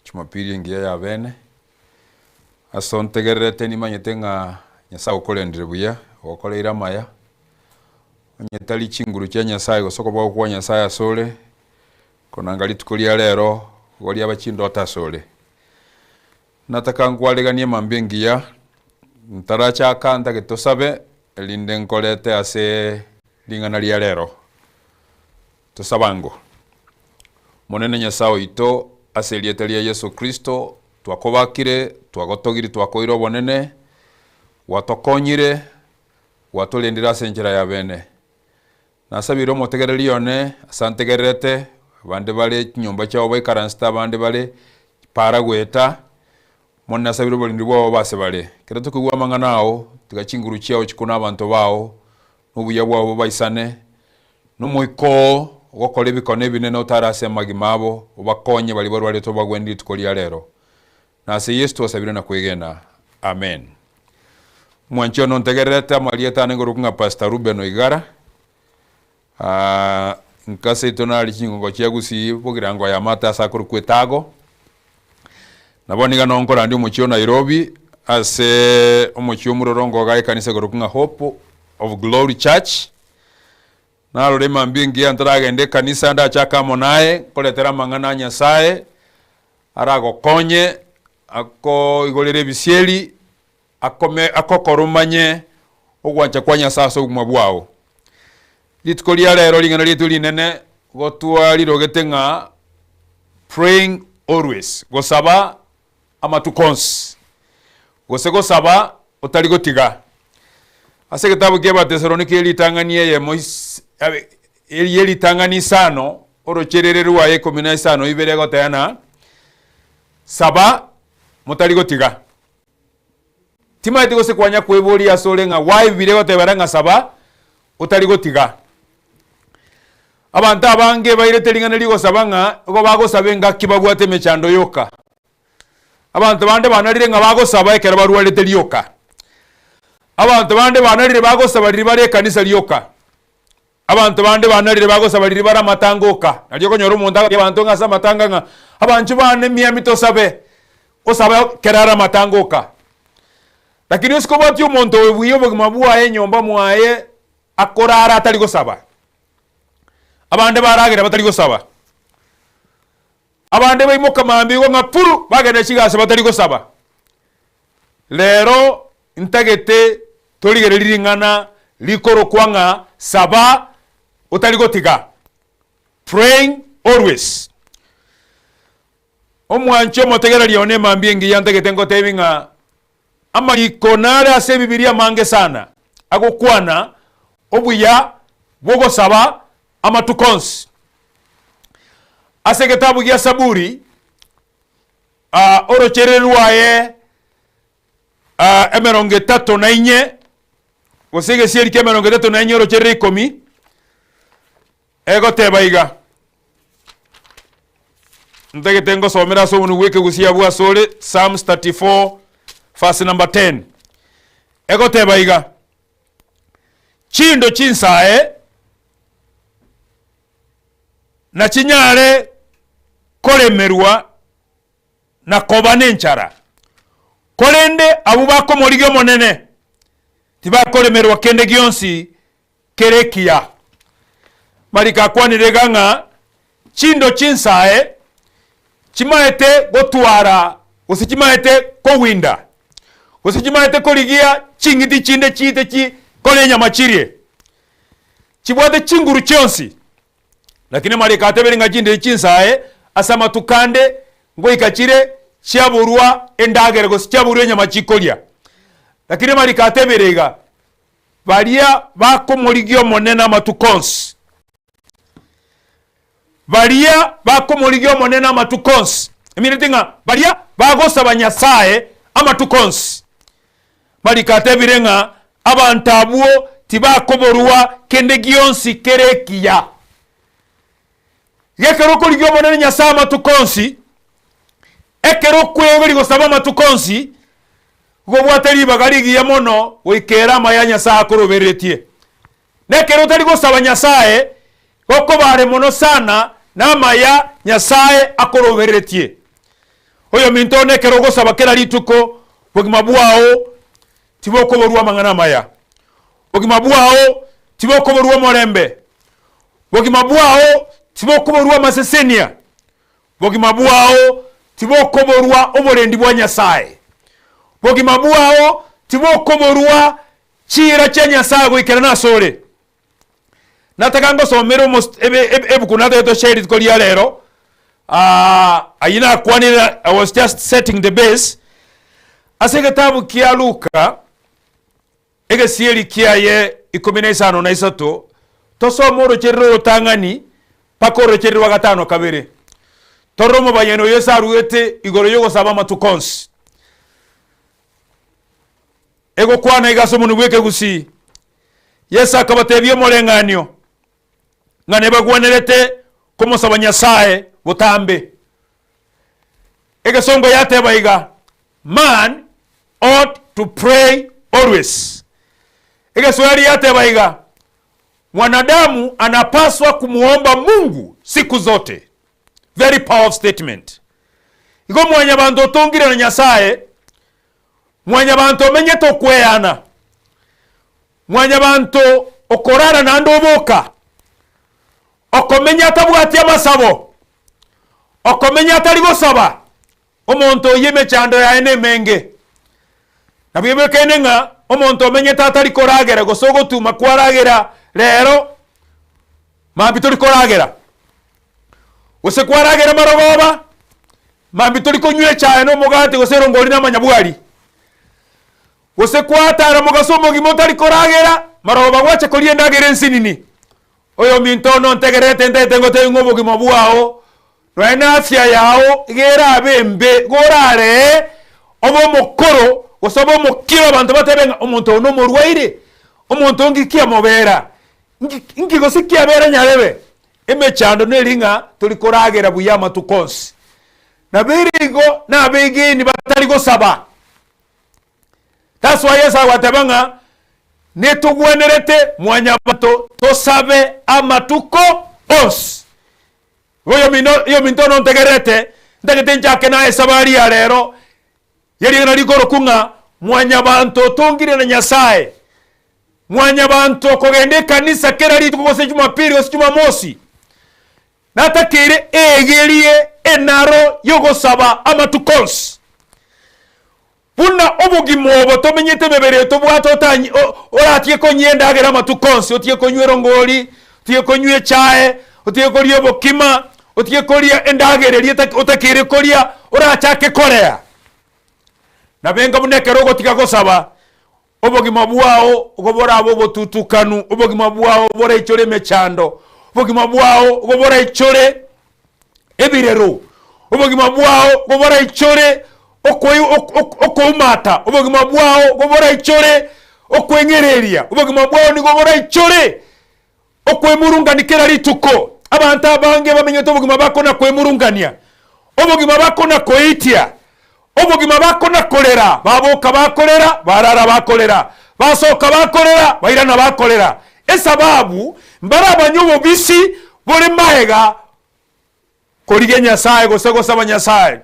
Jumapili engiya ya bene, ase ontegererete nimanyete ng'a Nyasae okorendire buya, ogokoreire amaya, onye tari chinguru chia Nyasae gose okoboko kwa Nyasae asore, konanga rituko ria rero igo riaba chindoto asore. Nataka nkwareganie mambia engiya, ntarachaka ntagete tosabe, erinde nkorete ase ring'ana ria rero. Tosabe ango. Omonene Nyasae oito, ase erieta ria Yeso Kristo, twakobakire, twagotogirie, twakoire obonene, gwatokonyire, gwatorendire ase enchera ya bene. Nasabire omotegereri one ase antegererete, abande bare chinyomba chiabo baikaransete abande bare para goeta, Omonene nasabire oborendi bwao bobe ase bare. Ekero tokoigwa amang'ana ao, tiga chinguru chiao chikune abanto bao, na obuya bwao bobaisane, na Omoika oo ogokora ebikone ebinene otare ase amagima abo, obakonye baria barwarete obagwenie rituko ria rero. Na ase Yeso twasabire na kwegena. Amen. Omwanchi one ontegererete amarieta ane nkorokwa ng'a Pastor Reuben Oigara, inka seito nare chingongo chia Gusii bogirango ya Amate ase akorokwa Etago. Na bono iga noo nkorandia omochie o Nairobi ase omochie o Mlolongo iga ekanisa ekorokwa ng'a Hope of Glory Church. Narora emambia engiya ntaragenda ekanisa ndachake amo naye nkoretere amang'ana a Nyasaye aragokonye akoigorere ebisieri akome akokore omanye ogwancha kwa Nyasaye ase obogima bwao. Rituko ria rero ring'ana riaito rinene gotwarirogete ng'a praying always, gosaba amatuko onsi, gose gosaba otari gotiga. Ase egetabu kia Abatesaloniki eritang'ani eyemo is ye ritang'ani isano, orocherere rwaye ikomi na isano ibere egoteba ng'a saba motari gotiga. Timaeti gose kwanya kweboria asore ng'a why Bibilia egotebera ng'a saba otari gotiga. Abanto abange bairete ring'ana rigosaba ng'a igo bagosaba engaki babwate emechando yoka. Abanto bande banarire ng'a bagosaba ekero barwarete rioka. Abanto bande banarire bagosaba riria bare ekanisa rioka. Abanto bande banarire bagosaba riria bare amatanga oka. Nario okonyora omonto agotebi abanto ng'a ase amatanga ng'a abanchwa bane miami tosabe, osabe ekero are amatanga oka. Lakini ase kobwatia omonto oyo buya obogima bwaye enyomba mwaye akorara atari gosaba. Abande baragera batari gosaba. Abande baimoka mambia igo ng'a puru bagenda chigasi batari gosaba. Rero ntagete torigererie ring'ana rikorokwa ng'a saba otari gotiga, praying always. Omwanchi omotegereria one mambia engiya ntagete ngotebi ng'a amariko nare ase ebibiria amange sana agokwana obuya bw'ogosaba amatuko onsi. Ase egetabu gia Saburi, orocherere rwaye emerongo etato na inye, gose egesieri kia emerongo etato na inye orocherere ikomi, egoteba iga, ntagete ngosomere ase obonwe bwa ekegusia abwo asore, Psalms 34 verse number 10, egoteba iga, Chindo chinsae nachinyare koremerwa na koba nenchara, korende abwo bakomorigia Omonene tibakoremerwa kende gionsi kere ekiya. Mariko akwanire iga ng'a chindo chinsae chimaete gotwara gose chimaete kowinda, gose chimaete korigia ching'iti chinde chiite chikore enyama chirie, chibwate chinguru chionsi. Lakini amariko atebire ng'a chinde chinsae ase amatuko ande ngoika chire chiaborwa endagera gose chiaborwa enyama chikoria. Lakini amariko atebire iga, Baria bakomorigia Omonene amatuko onsi, baria bakomorigia Omonene amatuko onsi, emineti ng'a baria bagosaba Nyasae amatuko onsi. Mariko atebire ng'a abanto abwo tibakoborwa kende gionsi kere ekiya. Iga ekero okorigia Omonene Nyasae amatuko onsi, ekero okweogeria gosaba amatuko onsi, igo obwate ribaga rigiya mono goikera amaya a Nyasae akorobereretie. Na ekero otari gosaba Nyasae, igo okoba are mono sana namaya Nyasae akorobereretie. Oyominto one ekero ogosaba kera rituko, bogima bwao tibokoborwa amang'ana amaya. Bogima bwao tibokoborwa omorembe. Bogima bwao tibokoborwa amasesenia. Bogima bwao tibokoborwa oborendi bwa Nyasae. Bogima bwao tibokoborwa chiira chia Nyasae goikerana asore. Nataka ngosomere omos ebe ebe ebuku natagete toshare rituko ria rero, ayio nakwanire I was just setting the base, ase egetabu kia Luka, egesieri kiaye ikomi na isano na isato, tosome orocherero orotang'ani mpaka orocherero rwa gatano kabere, torore omobayeno oyo Yeso aruete igoro yogosaba amatuko onsi. Egokwana iga ase omonwa bw'ekegusii, Yeso akabatebia omoreng'anio, ng'a nebagwenerete komosaba Nyasae botambe. Egesongo yateba iga, Man ought to pray always. Egeswahili yateba iga, Mwanadamu anapaswa kumuomba Mungu siku zote. Very powerful statement. Igo mwanyabanto otongire na Nyasae, Mwanyabanto omenyete okweana, mwanyabanto okorara naende oboka, okomenya atabwati amasabo, okomenya atari gosaba, omonto oyio emechando yaye nemenge. Nabo ebwekaine ng'a omonto omenyete atari koragera gose ogotuma kwaragera rero, mambia tori koragera, gose kwaragera marogoba, Mambia tori konywa echae na omogati gose erongori na amanyabwari, gose kwatara mogaso omogima otari koragera, marogoba gwacha koria endagera ensinini. Oyominto one ontegererete ntagete ngotebie ng'a obogima bwao nonya na afya yao iga erabe embe, iga oraree obe omokoro gose obe omokiro abanto batebe ng'a omonto oyo nomorwaire, omonto oyo nki kiamobera, nki nki gose kiabera nyarebe. Emechando neri ng'a tori koragera buya amatuko onsi. Nabo ere igo nabegeni batari gosaba. That's why Yeso agoteba ng'a netogwenerete mwanyabanto tosabe amatuko onsi. Igo oyomino oyominto one ontegererete, ntagete nchake naye esabari ya rero, ye ring'ana rikorokwa ng'a mwanyabanto otongire na Nyasaye. Mwanyabanto okogenda ekanisa kera rituko gose Jumapili gose Jumamosi, natakeire eegerie enaro y'ogosaba amatuko onsi. Buna obogima obo tomenyete emebere eye tobwate otanyi oratige konyia endagera amatuko onsi, otige konywa erongori, otige konywa echae, otige koria obokima, otige koria endagera eria otakeire koria, orachake korea. Nabo enga buna ekero ogotiga gosaba, Obogima bwao igo borabe obotutukanu, obogima bwao boraichore emechando, obogima bwao igo boraichore ebirero, obogima bwao igo boraichore okoi okoumata, obogima bwao igo boraichore okweng'ereria, obogima bwao nigo boraichore okwemurungania kera rituko. Abanto abange bamenyete obogima bakona kwemurungania, obogima bakona koitia, obogima bakona korera, baboka bakorera, barara bakorera, basoka bakorera, bairana bakorera. Esababu mbarabanye obobisi bore maega korigia Nyasae gose gosaba Nyasae.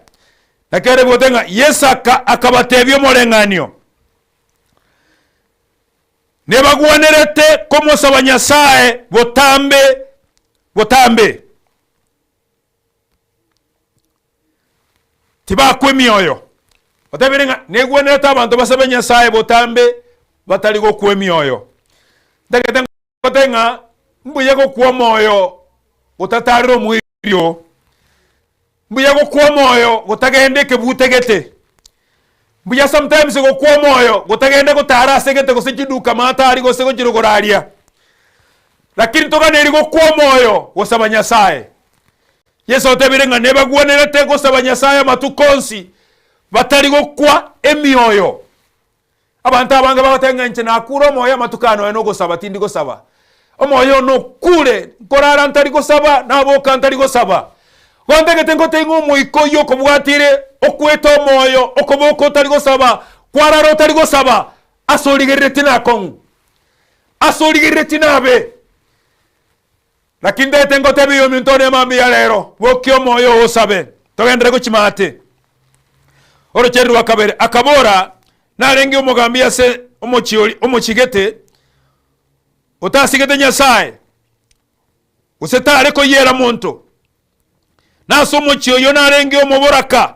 Naki ere gote ng'a Yeso akabatebia omoreng'anio. Nebagwenerete komosaba Nyasae botambe botambe, tibakwa emioyo. Otebire ng'a negwenerete abanto basabe Nyasae botambe batari gokwa emioyo. Ntagete ngote ng'a mbuya gokwa omoyo gotatarera omoiri oo. Mbuya gokwa omoyo gotagenda ekebute gete. Mbuya sometimes gokwa omoyo gotagenda gotara ase egete gose chiduka maate aria gose gochia rogoro aria. Lakini toganeiri gokwa omoyo gosaba Nyasaye. Yeso otebire ng'a nebagwenerete gosaba Nyasaye amatuko onsi batari gokwa emioyo. Abanto abange bagoteba ng'a inche nakure omoyo amatuko aya nonya nogosaba tindi gosaba. Omoyo one okure, nkorara ntari gosaba, naboka ntari gosaba. Igo ntagete ngotebie ng'a omoika oyio okobwatire, okwete omoyo, okoboka otari gosaba, kwarara otari gosaba, ase origereretie nakong'u, ase origereretie nabe. Naki ntagete ngotebie oyominto one mambia rero, bokia omoyo oo osabe, togenderere gochia maate. Orocheri rwa kabere, akabora, Narenge omogambi ase omochie oria omochigete, otasigete Nyasae, gose tare koyiera monto. Na ase omochie oyio narenge omoboraka,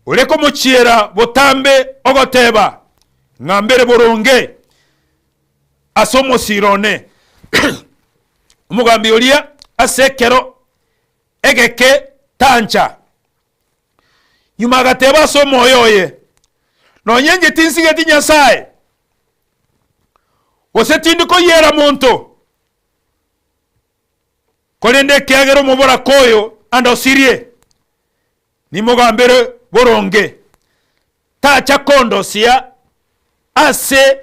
ore komochiera botambe ogoteba, Ng'ambere boronge ase omosiiro one. Omogambi oria ase ekero egeke tancha. Nyuma agateba ase omoyo oye, Nonye inche tinsigeti Nyasae, gose tindi koyiera monto, korende ekiagera omoboraka oyo andosirie, nimogambere boronge, tacha kondosia ase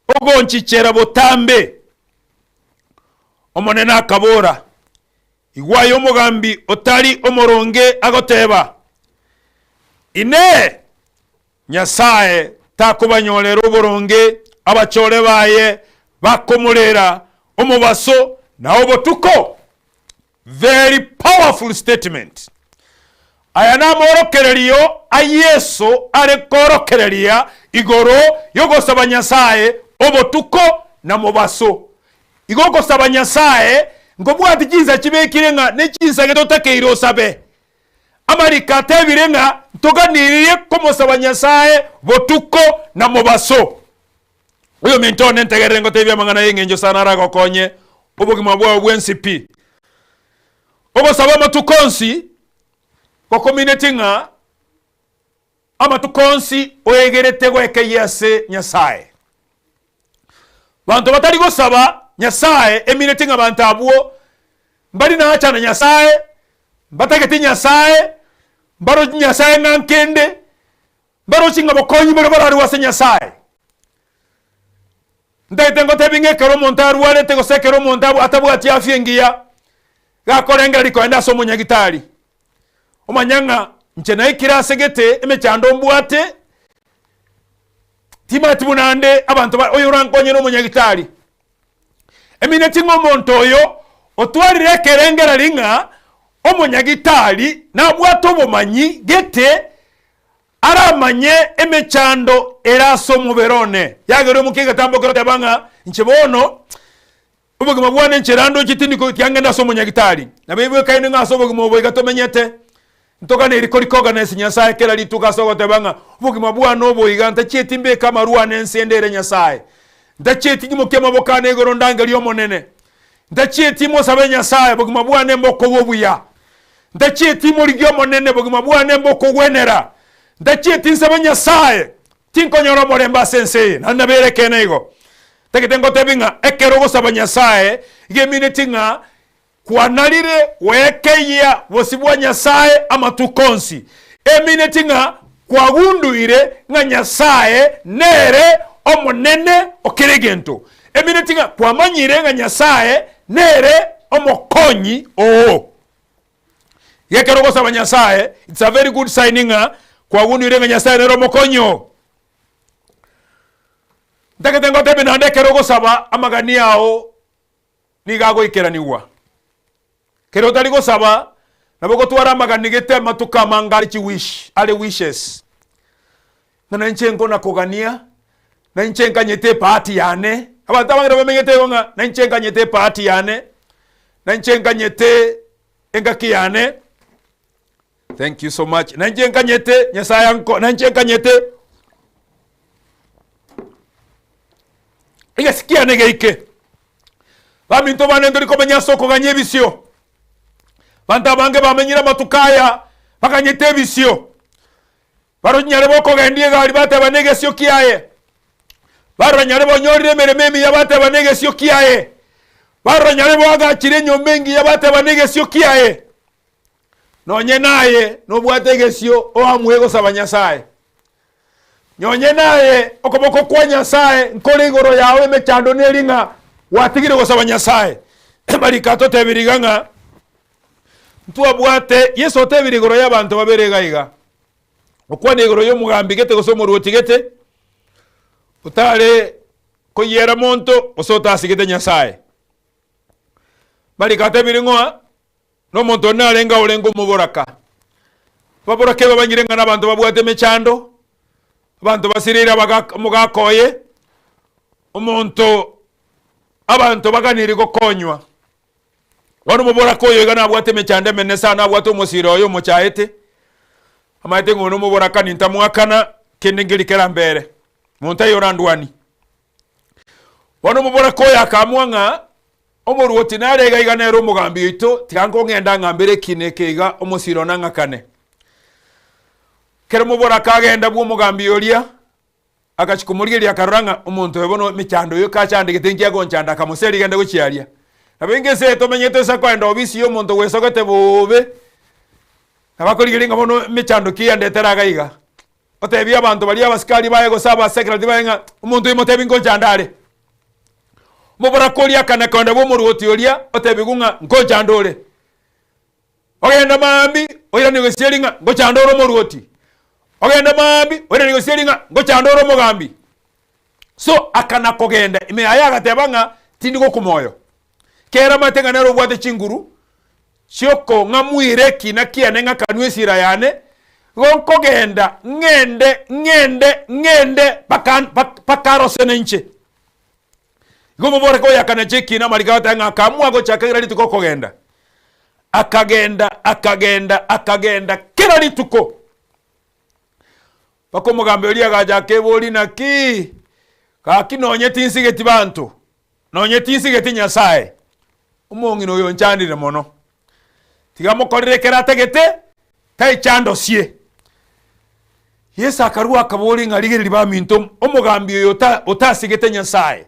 ogonchichera botambe. Omonene akabora, Igwa aye omogambi otari omoronge agoteba, Inee! Nyasae takobanyorera oboronge abachore baye bakomorera omobaso na obotuko? Very powerful statement. Aya namorokererio a Yeso are korokereria igoro y'ogosaba Nyasae obotuko na mobaso. Igo ogosaba Nyasae nkobwati chinsa chibekire ng'a ne chinsa gete otakeire osabe. Amariko atebire ng'a ntoganirie komosaba Nyasae botuko na mobaso. Oyominto one ntegerere ngotebie amang'ana y'engencho sana aragokonye obogima bwao bwensi pi. Ogosaba amatuko onsi gokomineti ng'a amatuko onsi oegerete goekeyia ase Nyasae. Banto batari gosaba Nyasae emineti ng'a banto abwo mbari nacha na Nyasae, mbatageti Nyasae, mbarochi Nyasae ng'a nkende, mbarochi ng'a bokonyi bore borarue ase Nyasae. Ntagete ngotebi ng'a ekero omonto arwarete gose ekero omonto atabwati afya engiya, gakorengereria kogenda ase omonyagitari, omanye ng'a inche naikire ase gete emechando mbwate, timanyeti buna ande abanto ba oyo orankonye na omonyagitari. Emineti ng'a omonto oyo otwarire ekerengereri ng'a omonyagitari nabwate obomanyi gete Aramanye emechando ere ase omobere one. Yagera omokia egetambo ekero oteba ng'a inche bono obogima bwane enchera ndoche tindi tiangenda ase omonyagitari. Nabo ebwekaine ng'a ase obogima obo iga tomenyete, ntoganeiri korikoganesi Nyasae kera rituko ase ogoteba ng'a obogima bwane obo iga ntachieti mbeke amarwa ane ense ndere Nyasae. Ntachieti nyimokie amaboko ane igoro ndangerie Omonene. Ntachieti mosabe Nyasae obogima bwane mbokoba obuya. Ntachieti morigie Omonene, bogima bwane mbokogwenera. Ntachieti nsabe Nyasae, tinkonyora omorembe ase ense eye. Naende nabeire ekeene igo. Ntagete ngotebi ng'a ekero ogosaba Nyasae, iga emineti ng'a kwanarire goekeyia bosio bwa Nyasae amatuko onsi. Emineti ng'a kwagunduire ng'a Nyasae nere Omonene o kera egento. Emineti ng'a kwamanyire ng'a Nyasae nere omokonyi oo. Iga ekero ogosaba Nyasae, it's a very good sign ng'a kwagunduire ng'a Nyasae nere omokonyi oo. Ntagete ngotebie naende ekero ogosaba amagani ao nigo agoikeranigwa. Kero otari gosaba nabo ogotwara amagani gete amatuko amange are chiwish are wishes ng'a nainche nkona kogania, nainche nkanyete ebahati yane, abanto abange nabo bamenyete igo ng'a nainche nkanyete ebahati yane, nainche nkanyete engaki yane, thank you so much, nainche nkanyete Nyasaye anko nainche nkanyete egesi kiane geike. Baminto bane ntori komenya ase okoganya ebisio. Abanto abange bamenyire amatuko aya baganyete ebisio. Barora nyare bokogendia egari bateba negesio kiaye. Barora nyare bonyorire emeremo emiya bateba negesio kiaye. Barora nyare boagachire enyomba engiya bateba negesio kiaye. Nonye naye nobwate egesio oamue gosaba Nyasaye. Nonye naye okoboko kwa Nyasaye nkore igoro yao emechando neri ng'a gwatigire gosaba Nyasaye. Amariko atotebirie iga ng'a ntwabwate Yeso otebirie igoro y'abanto babere iga iga. Okwana igoro y'omogambi gete gose omoruoti gete, otare koyiera monto gose otasigete Nyasaye. Amariko atebirie ng'a. Nomonto onde narenge orenge omoboraka. Ababoraka ebabanyire ng'a nabanto babwate emechando, abanto basireire abagaka omogaka oye, omonto abanto baganiri gokonywa. Bono omoboraka oyo iga nabwate emechando emenene sana, nabwate omosira oye omochaete, amaete ng'a oyo nomoboraka nintamoakana, kende nkeri kerambere, monto aye orandwanie. Bono omoboraka oyo akaamua ng'a omoruoti nare iga iga nere omogambi oito, tiga nkong'enda ng'ambere ekina eke iga omosira one ang'akane. Ekero omoboraka agenda bw'omogambi oria, agachia komorigereria akarora ng'a omonto oyo bono emechando oyo kachandegete inki agonchanda akamoseria genda gochia aria. Nabo inga ense eye tomenyete ase akoenda obisi ya omonto gwesogete bobe, nabo akorigereria ng'a bono emechando ki yandetera iga iga. Otebie abanto baria abasikari baye gose abasekerati baye ng'a omonto oyo motebi ngonchanda are. Omoboraka oria akana koenda bw'omoruoti oria, otebigwe ng'a ngonchanda ore. Ogende maambia, oiranie gosieri ng'a ngochanda ore omoruoti. Ogende maambia, oiranie gosieri ng'a ngochanda ore omogambi. So akana kogenda ime yaye agateba ng'a tindi gokuma oyo. Kera amate ng'a nere obwate chinguru chiokong'amuira ekina kiane ng'a kanwe esira yane, igo nkogenda ng'ende ng'ende ng'ende mpaka mpaka arose nainche. Igo omoboreka oyo akanacha ekina amariko agateba ng'a akaamua gochaka kera rituko okogenda. Akagenda akagenda akagenda kera rituko. Mpaka omogambi oria agacha akeboria naki, gaki nonye tinsigeti banto, nonye tinsigeti Nyasaye, omong'ina oyo onchandire mono. Tiga mokorere ekero atagete, taichandosie. Yeso akarua akaboria ng'a rigereria baminto, omogambi oyo ota otasigete Nyasaye,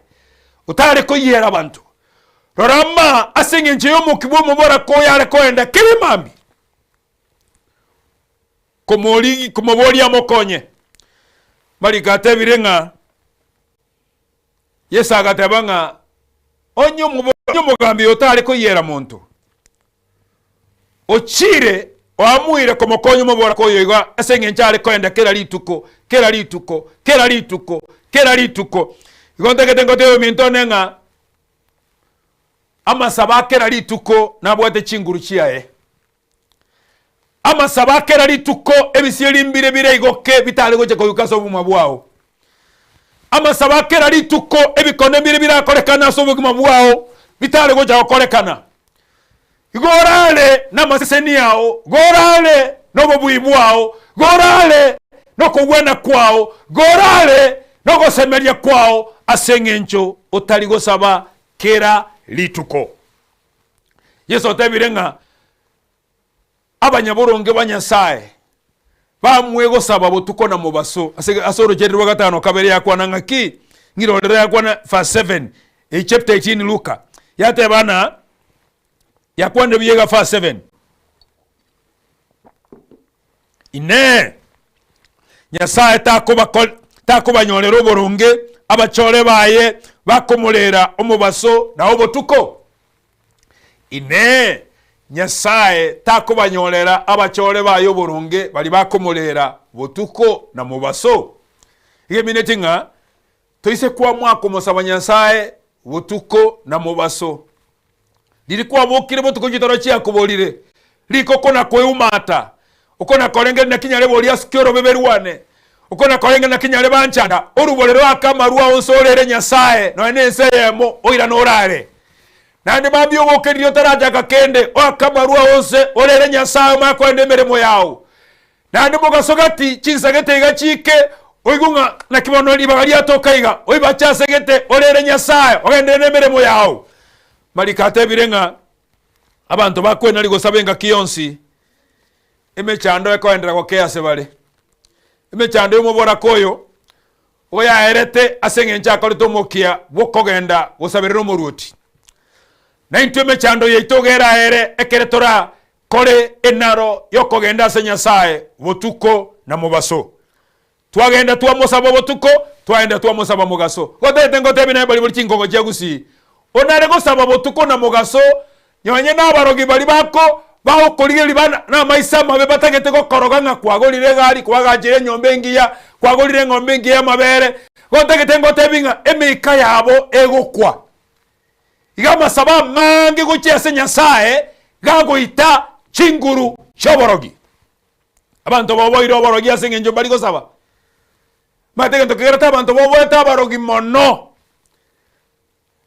otare koyiera abanto, rora ama ase eng'encho y'omokia bw'omoboraka oyo are koenda kera emambia, komorigi komoboria amokonye. Mariko atebire ng'a Yeso agateba ng'a onye onye omogambi oyo otare koyiera monto, ochire oamuire komokonya omoboraka oyo iga ase eng'encho are koenda kera rituko, kera rituko, kera rituko, kera rituko. Igo ntagete ngotebie ominto one ng'a amasabo a kera rituko nabwate chinguru chiaye. Amasabo a kera rituko, ebisieri mbire bire igoke bitare gocha koigweka ase obogima bwao. Amasabo a kera rituko, ebikone mbire birakorekane ase obogima bwao bitare gocha gokorekana. Igo orare namaseseni ao, igo orare nobobui bwao, igo orare nokogwena kwao, igo orare nogosemeria kwao ase eng'encho otari gosaba kera rituko. Yeso otebire ng'a abanyaboronge ba Nyasae bamue gosaba botuko na mobaso. Ase ase orocherio rwa gatano kabere yakwana ng'a ki? Ng'irorere yakwana verse 7 e chapter 18 Luka. Yateba ng'a yakwanire buya iga verse 7. Inee! Nyasae takobako takobanyorera oboronge abachore baye bakomorera omobaso na obotuko? Inee! Nyasae takobanyorera abachore baye oboronge baria bakomorera botuko na mobaso? Iga emineti ng'a toise kwamua komosaba Nyasae botuko na mobaso. Riria kwabokire botuko chitoro chiakoborire, riko okona kweumata, okona korengereria naki nyare boria asuke orobebe rwane, okona korengereria naki nyare banchanda, orubore roake amarwa onsi orere Nyasae nonya nense eyemo oirane orare. Naende mambia oboke riria otarachaka kende, oake amarwa onsi orere Nyasae omanye koenda emeremo yao. Naende mogaso gati chinsagete iga chiike, oigwe ng'a naki bono ribaga riatoka iga, oibache ase gete, orere Nyasae, ogenderere nemeremo yao. Mariko atebire ng'a abanto bakwenari gosaba engaki yonsi, emechando ekoenderera gokea ase bare. Emechando y'omoboraka oyo, oyaerete ase engencho akorete omokia bw'okogenda gosaberera omoruoti. Naintwe emechando yaito iga eraere ekere tora Kore enaro y'okogenda ase Nyasae botuko na mobaso. Twagenda twamosaba botuko, twagenda twamosaba mogaso. Gotete ngotebi naye baria bori chinkongo chia Gusii, onare gosaba botuko na mogaso, nonye nabarogi baria bako bagokorigereria bana namaiso amabe batagete gokoroga ng'a kwagorire egari, kwagachire enyomba engiya, kwagorire eng'ombe engiya y'amabere. Gotagete ngotebi ng'a emeika yabo egokwa. Iga amasabo amange gochia ase Nyasae gagoita chinguru chi'oborogi. Abanto boboire oborogi ase eng'encho mbari gosaba. Omanyete egento kegerete abanto boboete abarogi mono,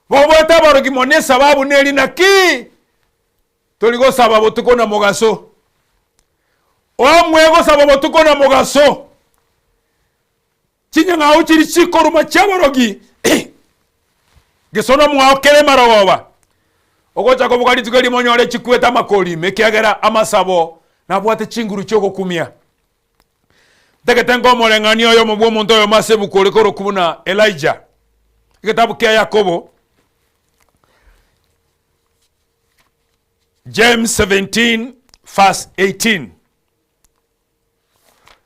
boboete abarogi mono esababu neri naki? Tori gosaba botuko na mogaso. Oamue gosaba botuko na mogaso. Chinyang'au chiria chikoruma chi'aborogi, gesono mwao kere marogoba. Ogocha koboka rituko erimo onyore chikwete amakori ime, ekiagera amasabo nabwate chinguru chi'ogokumia. Ntagete nkomoreng'ania oyomo bw'omonto oyomo ase ebuku ore korokwa buna Elijah. Egetabu kia Yakobo, James 17 verse 18.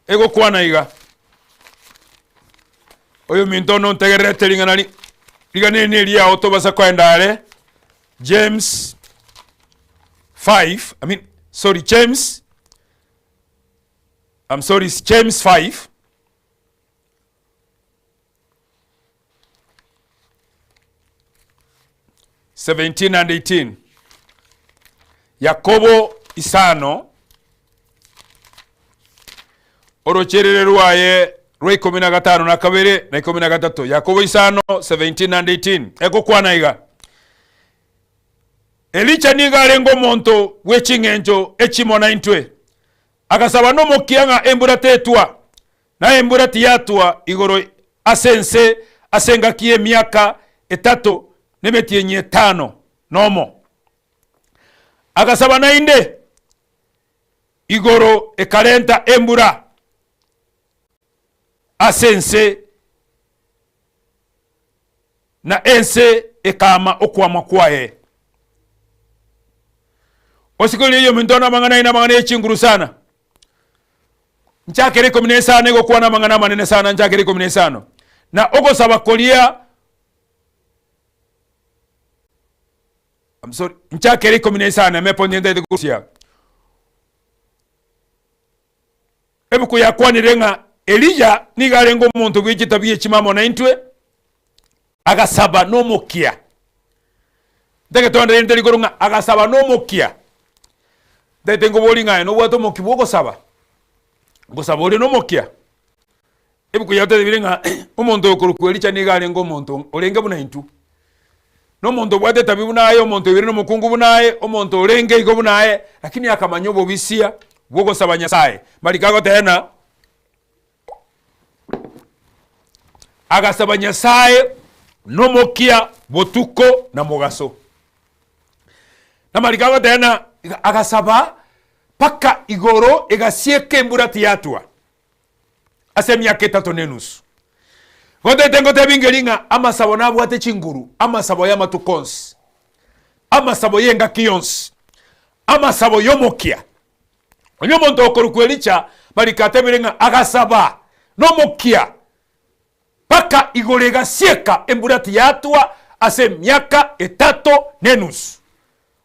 Egokwana iga, Oyominto one ontegererete ring'ana ri rigana eri neriao tobasa koenda are, James 5, I mean, sorry, James, I'm sorry, it's James 5, 17 and 18. Yakobo isano, orocherere rwaye rwa ikomi na gatano na kabere na ikomi na gatato. Yakobo isano, 17 and 18. Egokwana iga, Elija nigo arenge omonto bwe ching'encho echimo naintwe, agasaba nomokia ng'a embura tetwa, Na embura tiyatwa igoro ase ense ase engaki y'emiaka etato na emetienyi etano nomo. Agasaba naende, igoro ekarenta embura ase ense, na ense ekaama okwama kwaye. Osikorie oyominto namang'ana aye namang'ana ye chinguru sana. Nchakere ikomi na isano egokwana amang'ana amanene sana, nchakere ikomi na isano. Na ogosaba koria I'm sorry, nchakere ikomi na isano eme point ntaete korusia. Ebuku yakwanire ng'a Elija nigo arenge omonto bwe chitabi echimo amo naintwe, agasaba nomokia. Ntagete onde rende rigoro ng'a agasaba nomokia. Ntagete nkobori ng'a aye nobwate omokia bw'ogosaba? Ngosaba ore nomokia? Ebuku yatotebire ng'a omonto oyo okorokwa Elija nigo arenge omonto orenge buna intwe. Na omonto obwate etabi buna aye, omonto oibire nomokungu buna aye, omonto orenge igo buna aye, lakini akamanya obobisia bw'ogosaba Nyasaye. Mariko agoteba ng'a agasaba Nyasaye nomokia botuko na mogaso. Na mariko agoteba ng'a agasaba mpaka igoro egasieka embura tiyatwa ase emiaka etato na enusu. Gotete ngotebi ngeri ng'a amasabo nabwate chinguru, amasabo y'amatuko onsi, amasabo y'engaki yonsi, amasabo y'omokia. Onye omonto okorokwa Elija mariko atebire ng'a agasaba nomokia mpaka igoro egasieka embura tiyatwa ase emiaka etato na enusu.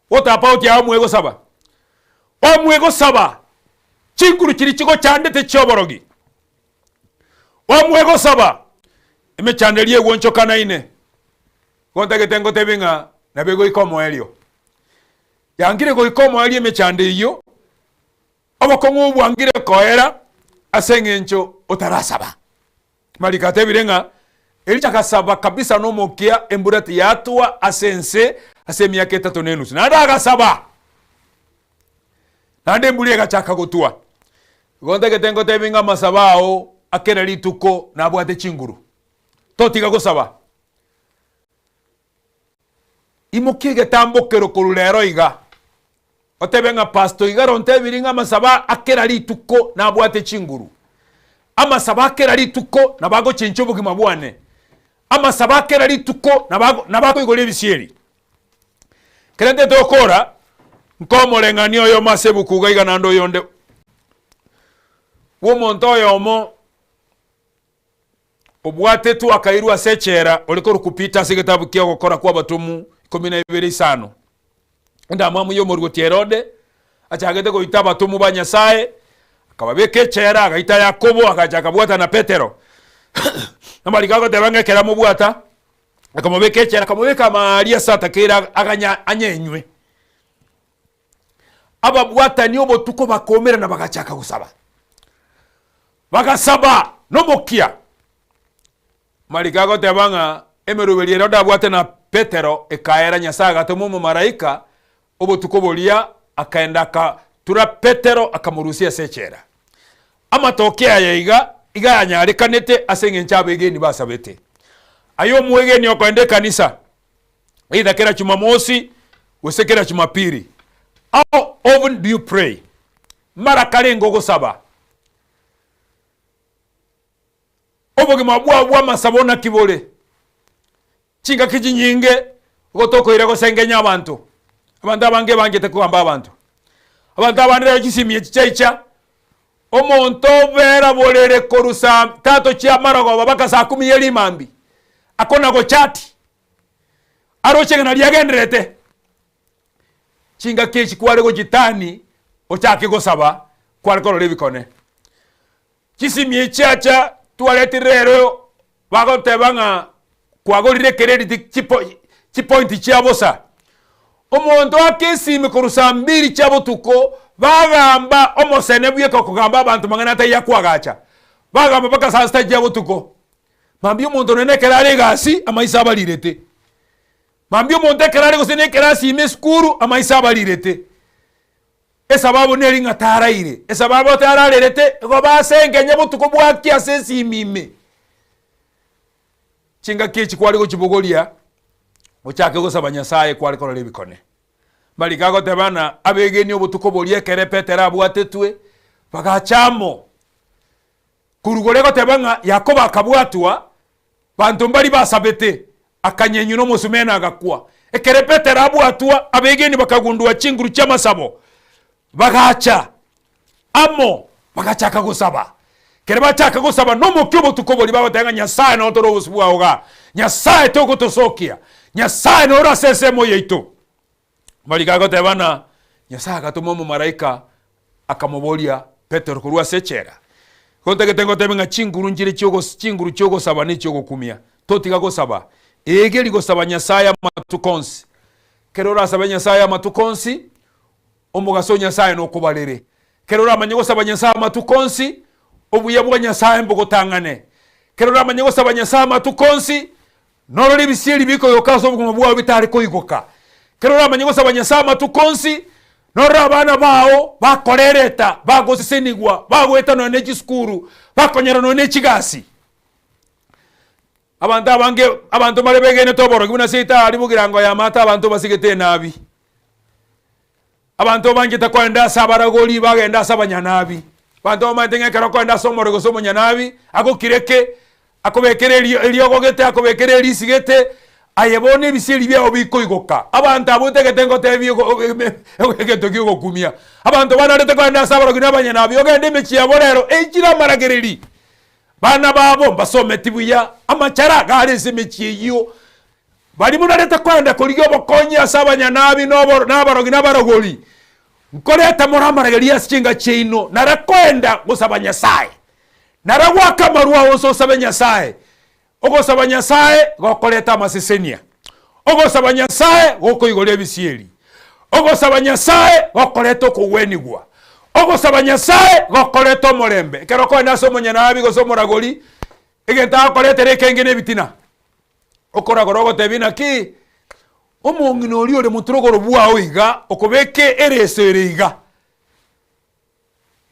Otapa oti aye omwe gosaba, omwe gosaba chinguru chiria chigochandete chi'oborogi, omwe gosaba emechando eria egwonchokanaine. Igo ntagete ngotebi ng'a nabo egoika omoerio. Yangire goika omoerio emechando eyio, obokong'u obwo bwangire koera ase eng'encho otarasaba. Mariko atebire ng'a Elija agasaba kabisa nomokia embura tiyatwa ase ense ase emiaka etato na enusu. Naende agasaba, naende embura egachaka gotwa. Igo ntagete ngotebi ng'a amasabo ao a kera rituko nabwate chinguru. Totiga gosaba. Imokia egetambokero korwa rero iga, otebe ng'a Pastor Igare ontebirie ng'a amasabo a kera rituko nabwate chinguru. Amasabo a kera rituko nabo agochenchia obogima bwane. Amasabo a kera rituko nabo nabo akoigora ebisieri. Ekero ntete gokora, nkomoreng'ania oyomo ase ebuku iga iga naende oyonde bwa omonto oyomo. Obwatetwe akairwa ase echela ore korokwa Peter ase egetabu kia Ogokora kw'Abatomu 12 isano. Endamwamu y'omoruoti Herode achagete goita abatomu ba Nyasae, akababeka echela, agaita Yakobo, agacha akabwata na Petero. Amariko agoteba ng'a ekero amobwata, akamobeka echela, akamobeka amaaria ase atakeire aganya anyenywe. Ababwatani obotuko bakaumerana bagachaka gosaba. Bagasaba nomokia. Mariko agoteba ng'a emeroberi Herode abwate na Petero ekaera, Nyasae agatoma omomalaika obotuko boria, akaenda akatura Petero akamorusia ase echela. Amatoke aya iga iga yanyarekanete ase engencho abegeni basabete. Aye omwegeni okoenda ekanisa, either kera Jumamosi gose kera Jumapili, how often do you pray? Mara karenge ogosaba? Obogima bwao bw'amasabo naki bore? Chingaki chinyinge igo tokoira gosengenya abanto. Abanto abange banchete kogamba abanto. Abanto abande rero chisimi echi chiaicha, omonto obera borere korwa saa tatu chia marogoba mpaka saa kumi ye rimambi, akona gochati, aroche ng'a naria agendererete. Chingaki echi kware gochitani ochake gosaba, kware korora ebikone. Chisimi echi chiacha twaretire rero bagoteba ng'a kwagorire ecredit chipo chipoint chia bosa. Omonto ake esimi korwa saa mbiri chia botuko bagamba omosene bweka okogamba abanto mang'ana ataiyo akoagacha. Bagamba mpaka saa sita chia botuko. Mambia omonto nonye ekero are egasi amaiso abarirete. Mambia omonto ekero are gose na ekerasi ime esukuru amaiso abarirete. Esababu neri ng'a taraire. Esababu atararerete, igo basengenye botuko bwakia ase esimi ime. Chingaki echi kware gochibogoria, ochake gosaba Nyasaye kware korora ebikone. Mariko agoteba ng'a abegeni obotuko boria ekere Petero abwatetwe, bagacha amo. Korwa igoro egoteba ng'a Yakobo akabwatwa, banto mbaria basabete, akanyenywa nomosumeno agakwa. Ekero Petero abwatwa, abegeni bakagundua chinguru chi'amasabo, bagacha amo, bagachaka gosaba. Ekero bachaka gosaba nomokia obotuko boria bagoteba ng'a Nyasae noo tore obosio bwao igaa, Nyasae togotosokia, Nyasae nore ase ensemo yaito. Mariko agoteba ng'a Nyasae agatoma omomalaika akamoboria Petero korwa ase echela. Igo ntagete ngotebe ng'a chinguru nchire chiogos chinguru chiogosaba na echiogokumia. Totiga gosaba. Egeria gosaba Nyasae amatuko onsi. Ekero orasabe Nyasae amatuko onsi, omogaso o Nyasae nokobarere. Ekero oramanye gosaba Nyasae amatuko onsi, obuya bwa Nyasae mbogotang'ane. Ekero oramanye gosaba Nyasae amatuko onsi, Norore ebisieri bikoyoka ase obogima bwao bitare koigoka. Ekero oramanye gosaba Nyasae amatuko onsi, norore abana bao bakorereta, bagosesenigwa, bagoeta nonya ne chisukuru, bakonyora nonya ne chigasi. Abanto abange, abanto mbare begenete oborogi buna seito aria bogirango ya amato abanto basigete enabi. Abanto banchete kogenda ase abaragori, bagenda ase abanyanabi. Abanto bamanyete ng'a ekero okogenda ase omoragori gose omonyanabi, agokireke, akobekere erio eriogo gete, akobekere erisi gete, aye bono ebisieri biao bikoigoka. Abanto abwo ntagete ngotebie ogo egento kia ogokumia. Abanto banarete kogenda ase abarogi na abanyanabi, ogende emechie yabo rero eichire amaragereri. Bana babo mbasometi buya, amachara iga are ase emechie eyio. Baria monarete koenda korigia obokonyi ase abanyanabi na abarogi na abarogori, nkoreta more amaragerio ase chinga chiaino, nara koenda gosaba Nyasae, nara goaka amarwa ao onsi osabe Nyasae. Ogosaba Nyasae gokoreta amasesenia, ogosaba Nyasae gokoigora ebisieri, ogosaba Nyasae gokoreta okogwenigwa, ogosaba Nyasae gokoreta omorembe. Ekero okoenda ase omonyanabi gose omoragori, egento agokoretera ekenge na ebitina. Okoragora ogotebia naki, omong'ina oria ore motorogoro bwao iga, okobeka ereso ere iga,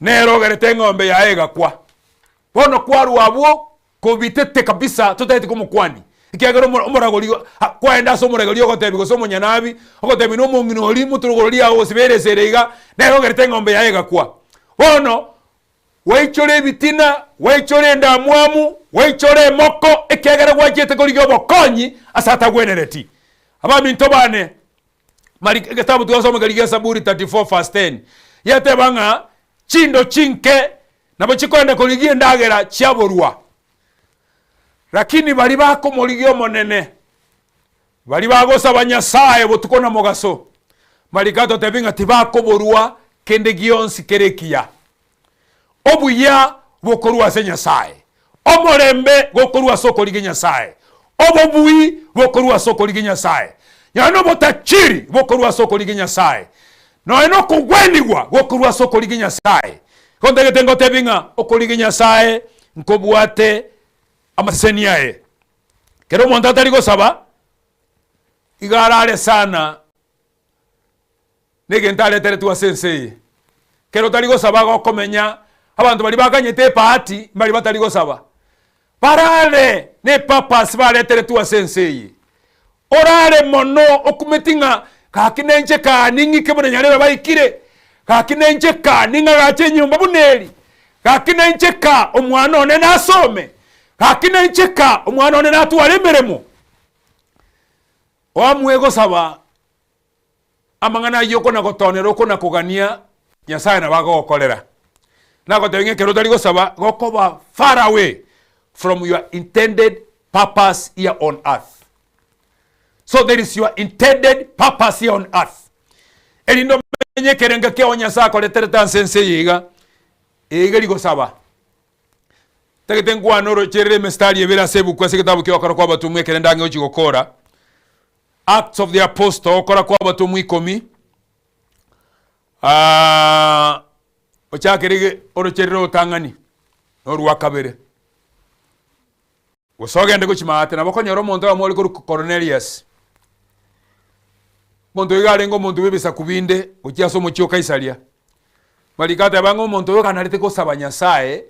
nere ogerete eng'ombe yaye egakwa. Bono kwarwa abwo kobitete kabisa totageti komokwania, ekiagera omo omoragori kwaenda ase omoragori ogotebia gose omonyanabi, ogotebia na omong'ina oria motorogoro riao gosiba ereso ere iga, nere ogerete eng'ombe yaye egakwa. Bono. Gwaichora ebitina, gwaichora endamwamu, gwaichora emoko, ekiagera gwachiete korigia obokonyi ase atagwenereti. Abaminto bane, Mariko egetabu twasoma keria gia Saburi 34 verse 10, yateba ng'a chindo chinke nabo chikoenda korigia endagera chiaborwa, lakini baria bakomorigia Omonene, baria bagosaba Nyasae botuko na mogaso, Mariko atotebia ng'a tibakoborwa kende gionsi kere ekiya. Obuya bokorwa ase Nyasae, omorembe gokorwa ase okorigia Nyasae, obobui bokorwa ase okorigia Nyasae, nonya nobotachiri bokorwa ase okorigia Nyasae, nonya nokogwenigwa gokorwa ase okorigia Nyasae. Igo ntagete ngotebi ng'a okorigia Nyasae nkobwate amaseseni aye. Kera omonto atari gosaba, iga arare sana negento areteretwe ase ense eye. Kero otari gosaba gokomenya, abanto baria bakanyete ebahati mbari batari gosaba. Barare ne epurpose bareteretwe ase ense eye. Orare mono okumeti ng'a gaki nenche kaa ning'ike buna nyarebe baikire, gaki nenche kaa ning'agache enyomba buna eri, gaki nenche kaa omwana one nasome, gaki nenche kaa omwana one natware emeremo. Oamue gosaba amang'ana ayio okona gotonera okona kogania Nyasaye nabo agogokorera. Nagotebia ng'a ekero otari gosaba gokoba far away from your intended purpose here on earth. So there is your intended purpose here on earth. Erinde omenye ekerengo kiao Nyasaye akoreterete ase ense eye iga, eigeri gosaba. Tagete nkwane orocherere emistari ebere ase ebuku ase egetabu kia Ogokora kwa Abatomwa ekere ndange gochia gokora. Acts of the Apostle, Ogokora kwa Abatomwa ikomi, ah, ochakere ige orocherere orotang'ani na orwa kabere. Gose ogende gochia maate, nabo okonyora omonto oyomo ore korokwa Kornelius. Omonto oyo iga arenge omonto bw'ebisaku binde gochia ase omochie o Kaisaria. Mariko ateba ng'a omonto oyo kanarete gosaba Nyasaye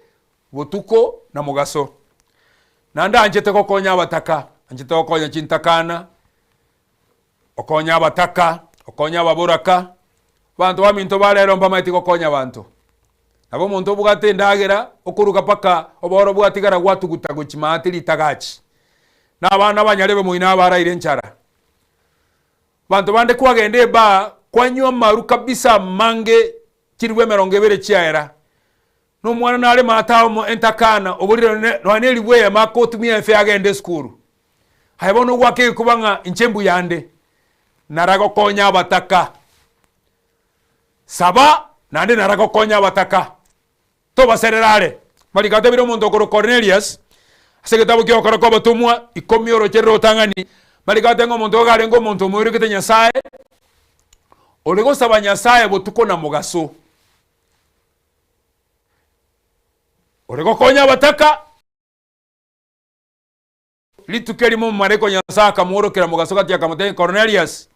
botuko na mogaso. Naende anchete gokonya abataka, anchete gokonya chintakana, okonya abataka, okonya ababoraka, abanto baminto ba rero mbamaeti gokonya abanto. Nabo omonto obwate endagera, okoruga mpaka oboro bwatigara gwatuguta gochia maate ritagachi. Na abana abanyarebe moino abaraire enchara. Abanto bande kwagenda ebaa, kwanywa amaru kabisa amange chiribu emerongo ebere chiaera. Na omwana nare maate amo entakana, oborire nonya ne eribu eyemo akotumia efe agende esukuru. Aye bono ogwaka egekuba ng'a inche mbuya nde, nara gokonya abataka. Saba, naende nara gokonya abataka. Tobaserera are. Mariko atebire omonto okorokwa Kornelius, ase egetabu ki'ogokora kw'abatomwa, ikomi oroche rire otang'ani, Mariko ateba ng'a omonto oyo arenge omonto omoirogete Nyasae, ore gosaba Nyasae botuko na mogaso, ore gokonya abataka. Rituko erimo omomalaika o Nyasae akamworokera mogaso gati akamotebia, Kornelius,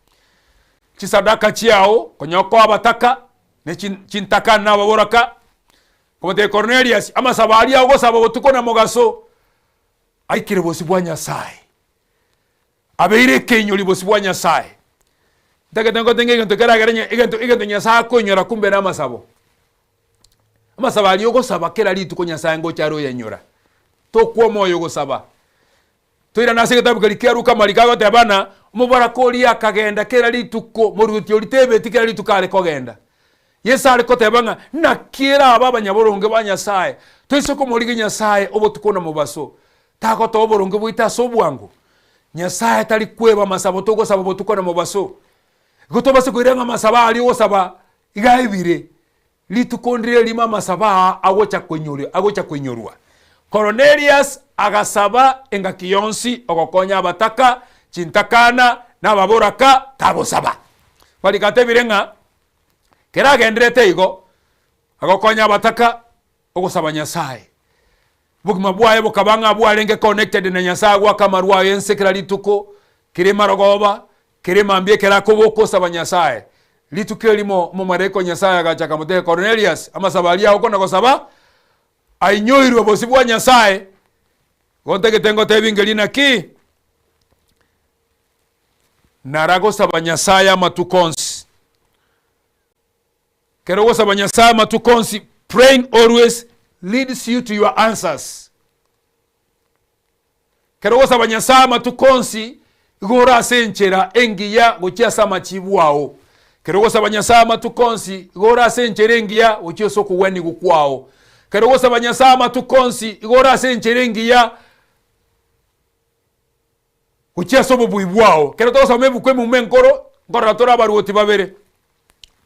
chisadaka chiao konya okoa abataka, ne chintakana na ababoraka. Akamotebia, Kornelius, amasabo aria ogosaba botuko na mogaso aikire bosio bwa Nyasae, abeire ekeinyori bosio bwa Nyasae. Ntagete ngotebie ng'a egento keragere egento egento Nyasae akoinyora kumbe na amasabo. Amasabo aria ogosaba kera rituko Nyasae ngocha are oyenyora. Tokwa omoyo gosaba. Toirane ase egetabu keria kia Luka amariko agoteba ng'a omobaraka oria akagenda kera rituko, moruoti oria tebeti kera rituko are kogenda. Yeso are koteba ng'a naki erabe abanyaboronge ba Nyasae, toise komorigia Nyasae obotuko na mobaso, tagotoa oboronge bwaito ase obwango. Nyasae tari kweba amasabo togosaba botuko na mobaso. Igo tobase koira ng'a amasabo aria ogosaba Iga aibire, rituko ndire erimo amasabo aa agocha koinyoria, agocha koinyorwa. Koronelius agasaba engaki yonsi ogokonya abataka, chintakana, na ababoraka, tagosaba. Mariko atebire ng'a kera agenderete igo, agokonya abataka, ogosaba Nyasae. Obogima bwaye bokaba ng'a bwarenge connected na Nyasae goaka amarwa aye ense kera rituko, kera emarogoba, kera emambia ekero akoboka osaba Nyasae. Rituko erimo omomalaika o Nyasae agacha akamotebia Kornelius, amasabo aria okona gosaba ainyoirwe bosio bwa Nyasae. Igo ntagete ngotebie ngerie naki? Nara gosaba Nyasae amatuko onsi. Ekero ogosaba Nyasae amatuko onsi, praying always leads you to your answers. Ekero ogosaba Nyasae amatuko onsi, igo ore ase enchera engiya gochia ase amachibu ao. Ekero ogosaba Nyasae amatuko onsi, igo ore ase enchera engiya gochia ase okogwenigwa kwao. Ekero ogosaba Nyasae amatuko onsi, igo ore ase enchera engiya gochia ase obobui bwao. Ekero togosoma ebuku emuma enkoro, nkorora tore abaruoti babere,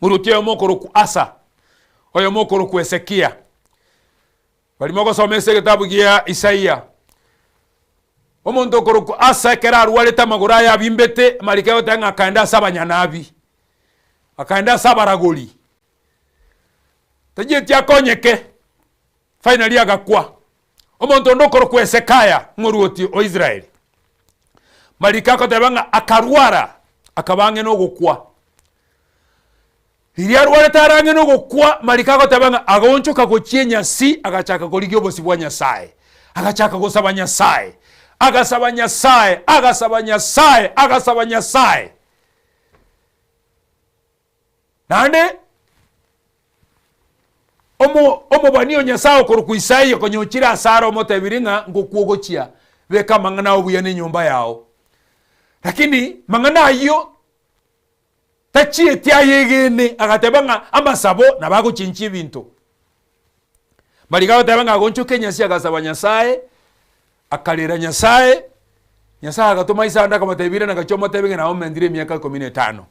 moruoti oyomo okorokwa Asa, oyomo okorokwa Hezekia. Baria mogosoma ase egetabu gia Isaia, omonto okorokwa Asa ekero arwarete amagoro aye abimbete, amariko agoteba ng'a akaenda ase abanyanabi, akaenda ase abaragori. Tachieti akonyeke, finally agakwa. Omonto onde okorokwa Hezekiah, omorwoti o Israeli, mariko agoteba ng'a akarwara, akaba ang'e na ogokwa. Riria arwarete are ang'e na ogokwa, mariko agoteba ng'a agaonchoka gochia enyasi, agachaka korigia obosio bwa Nyasae. Agachaka gosaba Nyasae, agasaba Nyasae, agasaba Nyasae, agasaba Nyasae. Naende omo omobani o Nyasae okorokwa Isaia konya ochire asare omotebirie ng'a ngokwa ogochia, beka amang'ana ao buya na enyomba yao. Lakini mang'ana ayio tachieti ayegene, agateba ng'a amasabo nabo agochenchia ebinto. Mariko agoteba ng'a agonchoka enyasi agasaba Nyasae, akarera Nyasae, Nyasae agatoma Isaya akamotebia irana gachia omotebie ng'a naomentire emiaka ikomi na etano.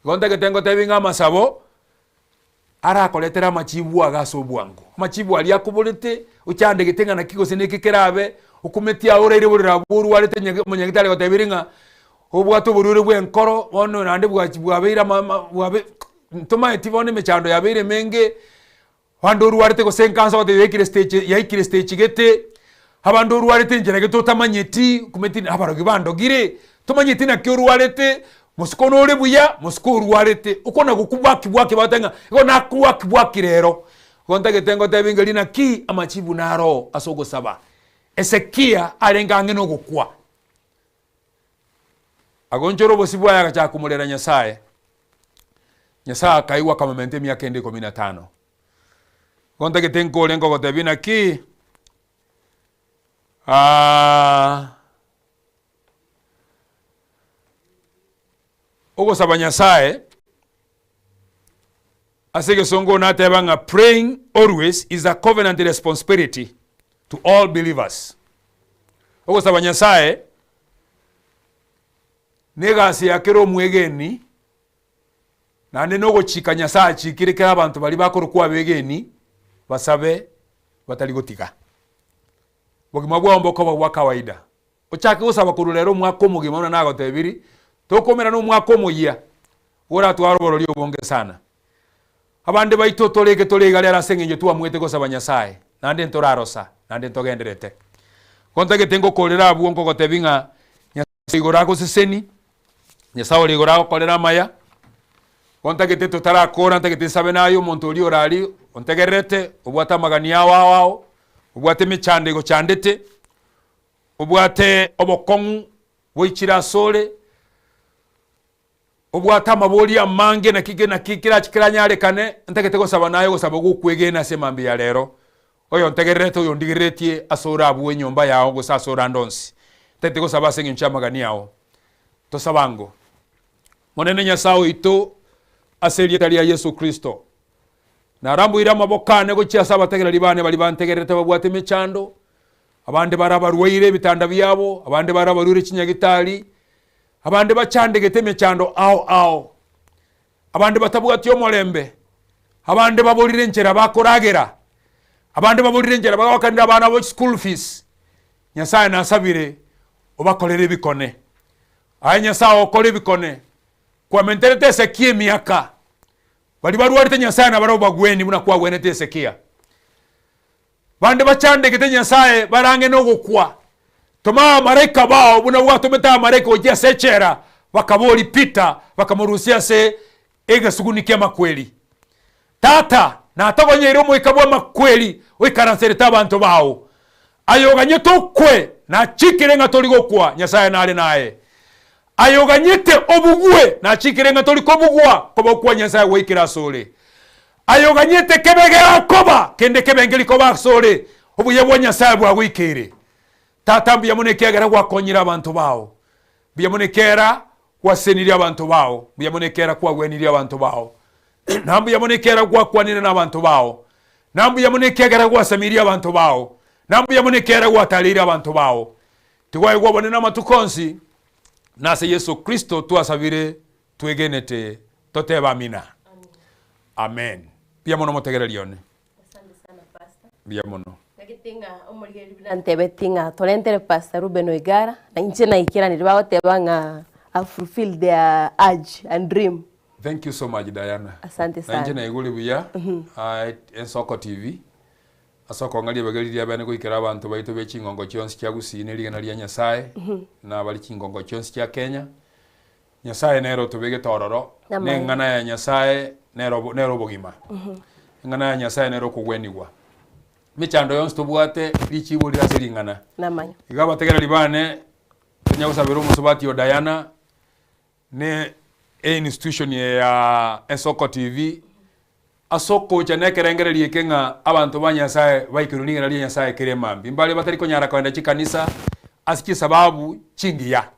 Igo ntagete ngotebie ng'a amasabo arakoretere amachibu ago ase obwango. Amachibu aria akoborete, ochandegete ng'a naki gose neke kerabe, okumeti aye oraire borere abwo orwarete nyage omonyagitari agotebirie ng'a obwate oborwaire bwa enkoro bono naende bwachi bwabeire ama ama bwabe ntomaeti bono emechando yabeire emenge, Abande orwarete gose enkansa ogoteba yaikire stage yaikire stage gete, abande orwarete enchera gete otamanyeti, okumeti abarogi bandogire, tomanyeti naki orwarete, mosiko nore buya, mosiko orwarete, okona gokubwaki bwaki bagoteba ng'a igo nakobwaki bwaki rero. Igo ntagete ngotebi ng'a rinaki amachibu naro ase ogosaba. Hezekia arenge ang'e na ogokwa, agonchora obosio bwaye agachaka komorera Nyasaye. Nyasae akaigwa akamomenta emiaka ende ikomi na tano. Igo ntagete nkore nkogotebia naki ogosaba Nyasae ase egesongo nateba ng'a praying always is a covenant responsibility to all believers. Ogosaba Nyasae Negasi ya kera omwegeni, naende nogochika Nyasae achikire kera abanto baria bakorokwa abegeni basabe batari gotiga. Obogima bwao mbokoba bwa kawaida. Ochake gosaba korwa rero omwaka omogima buna nagotebirie, tokomerana omwaka omoyia oratware oborori obonge sana. Abande baito toreke tore iga rero ase eng'encho twamwete gosaba Nyasae, naende ntorarosa, naende ntogendererete. Igo ntagete ngokorere abwo nkogotebia ng'a Nyasae igoro agoseseni, Nyasae ore igoro agokorere amaya, igo ntagete totarakora ntagete nsabe naye omonto oria ore aria ontegererete, obwate amagani ao ao ao, obwate emechando egochandete, obwate obokong'u boichire asore, Obwate amaborio amange naki naki kerache keranyarekane, ntagete gosaba naye ogosaba gwokwegena ase emambia ya rero, oyontegererete oyondigereretie ase ore abwo enyomba yao gose ase ore ande onsi. Ntagete gosaba ase eng'encho y'amagani ao. Tosabe ango. Monene Nyasae oito, ase erieta ria Yeso Kristo, naramboire amaboko ane gochia ase abategereri bane baria bantegererete babwate emechando, abande bare abarwaire ebitanda biabo, abande bare abarwaire chinyagitari, Abande bachandegete emechando ao ao, abande batabwati omorembe, abande baborire enchera bakoragera, abande baborire enchera bagoakanera abana babo chischool fees. Nyasaye nasabire obakorere ebikone. Aye Nyasaye okore ebikone, kwamenterete Hezekia emiaka, baria barwarete Nyasaye nabarabwo bagweni buna kwagwenete Hezekia. Bande bachandegete Nyasae bare ang'e nogokwa. Toma abamalaika bao buna gwatomete abamalaika gochia ase echela, bakaboria Peter, bakamorusia ase egesuguni ki'amakweri. Tata, natogonyeire omoika bw'amakweri oikaranserete abanto bao. Aye oganyete okwe, nachikire ng'a tori gokwa, Nyasae nare naye. Aye oganyete obugwe, nachikire ng'a tori kobugwa, koba okwa Nyasae gwaikire asore. Aye oganyete kebe gegokoba, kende kebe nkeri koba asore, obuya bwa Nyasae bwagoikeire. Tata mbuya mono ekiagera gwakonyire abanto bao, mbuya mono ekiagera gwasenirie abanto bao, mbuya mono ekiagera kwagwenirie abanto bao, na mbuya mono ekiagera gwakwanire nabanto bao, na mbuya mono ekiagera gwasemirie abanto bao, na mbuya mono ekiagera gwatareire abanto bao. Tigwaigwa obonene amatuko onsi, na ase Yeso Kristo twasabire twegenete totebe amina. Amen. Mbuya mono motegereri one. Asante sana pastor. Mbuya mono. Nagete ng'a omorigereria buna ntebeti ng'a torentere Pastor Reuben Oigara, na inche naikeranire bagoteba ng'a I've fulfilled their urge and dream. Thank you so much Diana. Asante Nainche sana. naigure buya ah, Ensoko TV ase okong'a ribaga riria bene goikera abanto baito be chingongo chionsi chia Gusii ne rigena ria Nyasaye na abari chingongo chionsi chia Kenya. Nyasaye nere otobegete ororo, na Namaene. eng'ana ya Nyasaye nere obo- nere obogima. Eng'ana ya Nyasaye nere okogwenigwa. Emechando yonsi tobwate richibo rire ase ring'ana. Namanya. Iga abategereri bane, tonya gosabera omosubati o Diana, ne einstitution eye ya Esoko TV, ase okocha na ekerengererio eke ng'a abanto ba Nyasaye baikerwe ring'ana ria Nyasaye kera emambia. Mbare batari konyara kogenda chikanisa ase chisababu chingiya.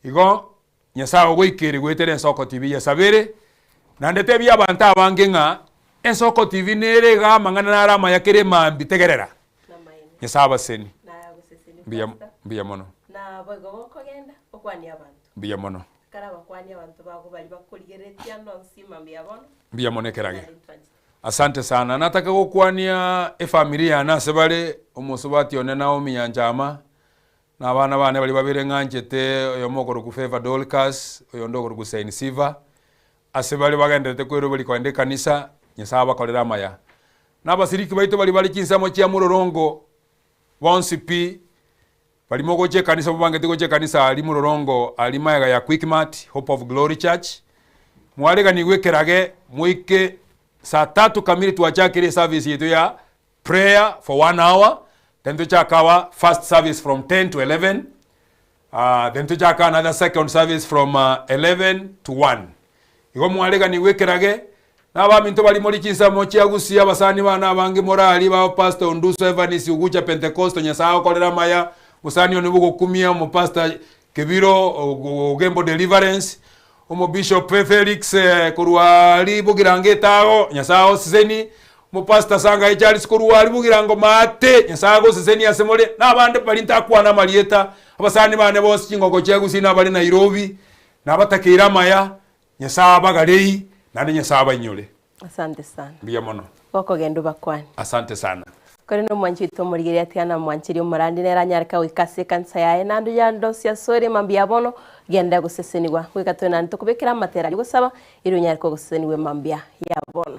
Igo Nyasaye ogoikeire goetera Ensoko TV yesabere, naende tebia abanto abange ng'a Ensoko TV nere iga amang'ana nare amaya kera emambia tegerera. Nyasaye abaseni. Mbuya mbuya mono. Naboigo gokogenda okwanie abanto. Mbuya mono. Ekero abakwanie abanto bago baria bakorigereretie ande onsi mambia bono. Mbuya mono ekerage. Asante sana. Nataka gokwania efamiri yane ase bare, omosubati one Naomi Nyanchama, na abana bane baria babere ng'anchete, oyomo okorokwa Favor Dorcas, oyonde okorokwa Saint Siva, ase bare bagendererete kweroberia kogenda ekanisa, Nyasaye abakorere amaya. Na abasiriki baito baria bare chinsemo chia Mororongo bonsi pi, baria mogocha ekanisa mobangete gocha ekanisa aria Mororongo aria magega ya Quickmart, Hope of Glory Church, mwareganigwe ekerage moike saa tatu kamili twachakire eservice yaito ya prayer for one hour, then tochake our first service from 10 to 11, uh, then tochake another second service from uh, 11 to 1. Igo mwareganigwe ekerage, na abaminto bari mori chinsemo chia Gusii abasani bane abange morari bao Pastor Onduso Evanis Ugucha Pentecosto Nyasaye agokorere amaya, mosani one bogokumia omopastor Kebiro Ogembo Deliverance, Omobishop Felix korwa aria Bogirango etago, Nyasaye agosesenie, Omopastor Sangai Charles korwa aria Bogirango maate, Nyasaye agosesenie ase more, na abande baria ntakwana amarieta, abasani bane bonsi chingoko chia Gusii na abare Nairobi, nabatakeire amaya, Nyasaye abagarei, naende Nyasaye abainyore. Asante sana. Mbuya mono. Gokogenda obakwane. Asante sana. Korende omwanchi oito omorigereria atiga namwancherie omorandi nere anyare goika ase ekanisa yaye naende oyande ase ore mambia bono genda gosesenigwa. Goika tore naende tokobekera amatera ayio gosaba erio onyare kogosesenigwa emambia ya.